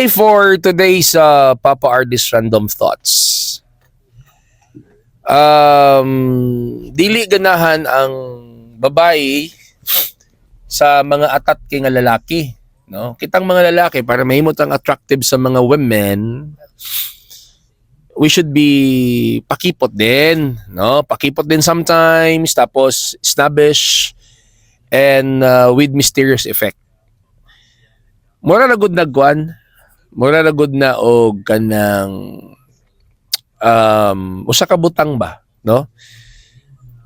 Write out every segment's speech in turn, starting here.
Okay, for today's Papa Artist Random Thoughts. Dili ganahan ang babae sa mga atat kay nga lalaki, no? Kitang mga lalaki, para mahimo tang attractive sa mga women, we should be pakipot din, no? Pakipot din sometimes, tapos snobbish and with mysterious effect. Mura na gud nagkuan, mura na gud na og kanang usa ka butang ba, no?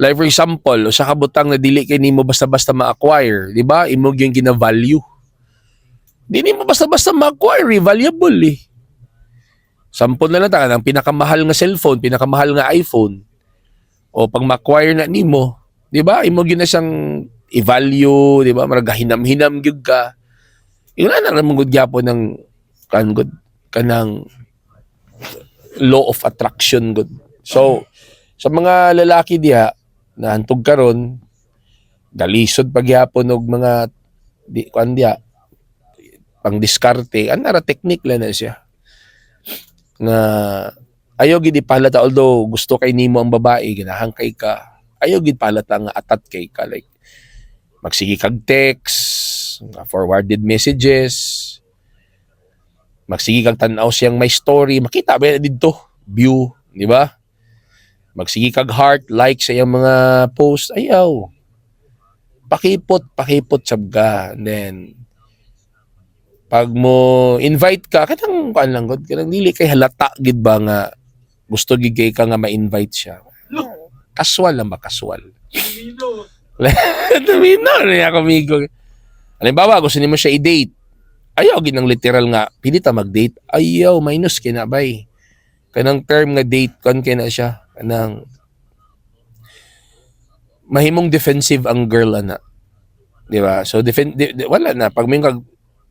Like for example, usa ka butang na dili kay nimo basta-basta ma-acquire, di ba? Imo gyud gina-value. Di nimo basta-basta ma-acquire, eh, valuable eh. Sample na lang ta, ang pinakamahal nga cellphone, pinakamahal nga iPhone. O pag ma-acquire na nimo, di ba? Imo gyud na siyang i-value, di ba? Marag hinam-hinam gyud ka. Yun na naman gud gyapon ng kan gud kanang law of attraction gud. So sa mga lalaki diha na hantog karon galisod pagyapon og mga di kuan diha pang diskarte, ana ra, technique lang na siya nga ayaw gid ipahalata. Although gusto kay nimo ang babae, ganahan kay ka, ayaw gid pahalata nga atat kay ka, like magsige kag text, mga forwarded messages, magsige kag tan-aw siyang may story, makita ba didto view, di ba? Magsige kag heart, like sa iyang mga post. Ayaw, pakipot, pakipot sab ka. And then pag mo invite ka, kanang kuan lang gud, kanang dili kay halata gid ba nga gusto gid kay ka nga ma-invite siya. Casual lang ba, casual. Tumino niya ako amigo. Halimbawa, gusto nimo siya i-date. Ayaw gid ng literal nga pili ta mag-date. Ayaw, minus kay na bay. Kanang term nga date kon kay na siya. Kanang mahimong defensive ang girl ana. Di ba? So wala na pag may kag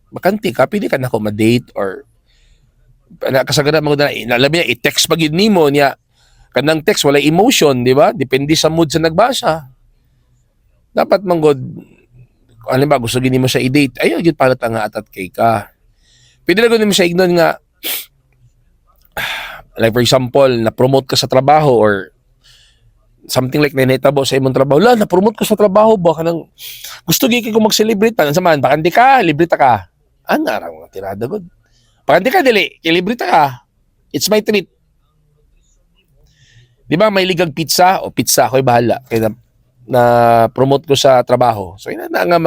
bakante ka, pili ka nako ma-date or na kasagara mo na labi na i-text pag yun nimo niya, kanang text wala emotion, di ba? Depende sa mood sa nagbasa. Dapat manggod, ano ba, gusto gini mo siya i-date, ayaw gyud palat nga atat kay ka. Pwede na gud nimo siya ignon nga, like for example, na-promote ka sa trabaho or something like na nahitabo sa imong trabaho. La, na-promote ko sa trabaho ba, kanang gusto gyud kay ko mag-celebrate pa sa man, bakante ka, libre ta ka. Ana ra mga tirada gud. Bakante ka dili, kay libre ta ka. It's my treat. Di ba may ligag pizza o pizza, ako'y bahala kay na promote ko sa trabaho. So inana nga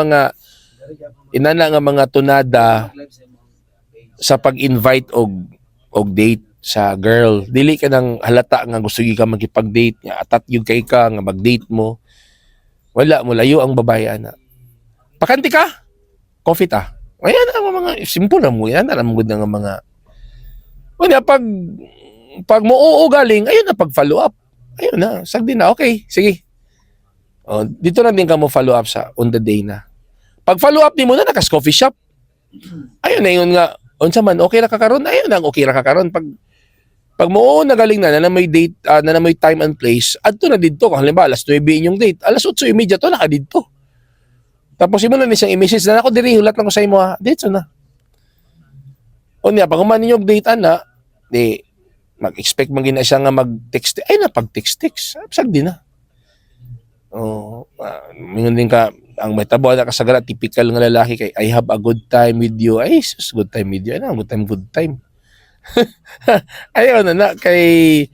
mga tunada sa pag-invite og date sa girl. Dili ka nang halata nga gusto gyud ka makipag-date, nga atat gyud kay ka nga mag-date mo. Wala mo layo ang babae ana. Bakante ka? Coffee ta. Ayan ang mga simple na mo yan, alam mo gud nga mga. Wala, pag mo oo galing, ayun na pag follow up. Ayun na, sagdi na, okay, sige. Oh, dito na din ka mo follow up sa on the day na. Pag follow up nimo na nakas coffee shop. Ayun na yun nga, unsa man, okay ra ka karon, ayun ang okay ra ka karon. Pag mo oo na galing na, na may date, na may time and place, adto na didto. Kung halimbawa, alas 9 inyong date, alas 8:30 to naka didto. Tapos imo na ni siyang i-message na ako diri, hulat lang ko sa imo ha. Dito na. O niya, pag human ninyo og date ana, di mag-expect man gina siya nga mag-text. Ay na pag text text, sagdi na. Oh, mingon din ka ang may tabo na kasagara, typical nga lalaki kay "I have a good time with you." Ay sus, good time with you. Ano, good time, good time. Ayaw na na kay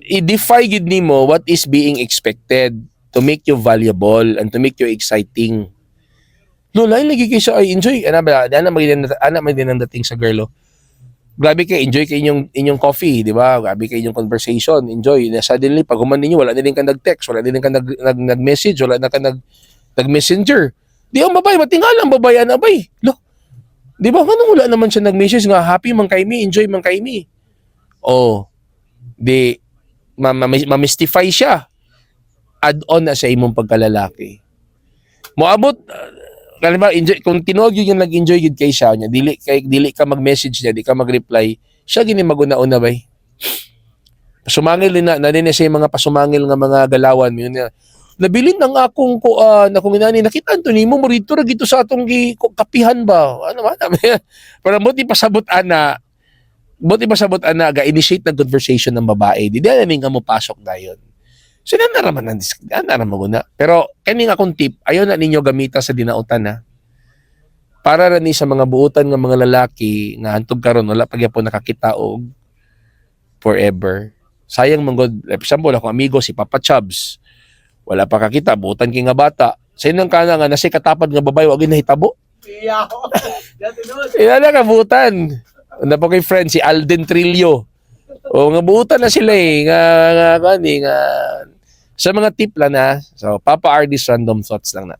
i-defy gid nimo what is being expected to make you valuable and to make you exciting. No, lain lagi kay siya ay enjoy. Ana ba, ana magin ana magin ang dating sa girl. Oh. Grabe kay enjoy kay inyong coffee, di ba? Grabe kay inyong conversation, enjoy. Na suddenly pag human ninyo, wala na din ka nag-text, wala na din ka nag nag nag-message, wala na ka nag nag-messenger. Di ang babae, matingal ang babae ana bay. Lo. Di ba nganong wala naman siya nag-message nga happy man kay mi, enjoy man kay mi? Oh. Di ma-mystify siya. Add on na sa imong pagkalalaki. Moabot ba enjoy kung tinuod yun yung nag-enjoy gid kay siya niya, dili kay dili ka mag-message niya, di ka mag-reply, siya gini maguna-una bay. Pasumangil din na, na din siya yung mga pasumangil nga mga galawan yun niya. Nabilin ang akong kuan, akong inani, nakita to nimo mo rito ra gito sa atong gi kapihan ba. Ano man? Para mo di pasabot ana, mo di pasabot ana ga initiate ng conversation ng babae. Di na nga mo pasok dayon. So na raman ang na raman na. Pero kani nga akong tip, ayaw na ninyo gamita sa dinautan ha. Para ra ni sa mga buutan nga mga lalaki nga hantog karon wala pa gyapon nakakita og forever. Sayang man gud, like, example, akong amigo si Papa Chubs. Wala pa kakita, buutan kay nga bata. Sa inang kana nga nasi katapad nga babae, wa gyud nahitabo. Iyaw. Yan. Ina na kabutan. Naa pa kay friend si Alden Trillo. O nga buutan na sila eh nga nga kani nga sa mga tip lang na. So Papa Ardy's random thoughts lang na.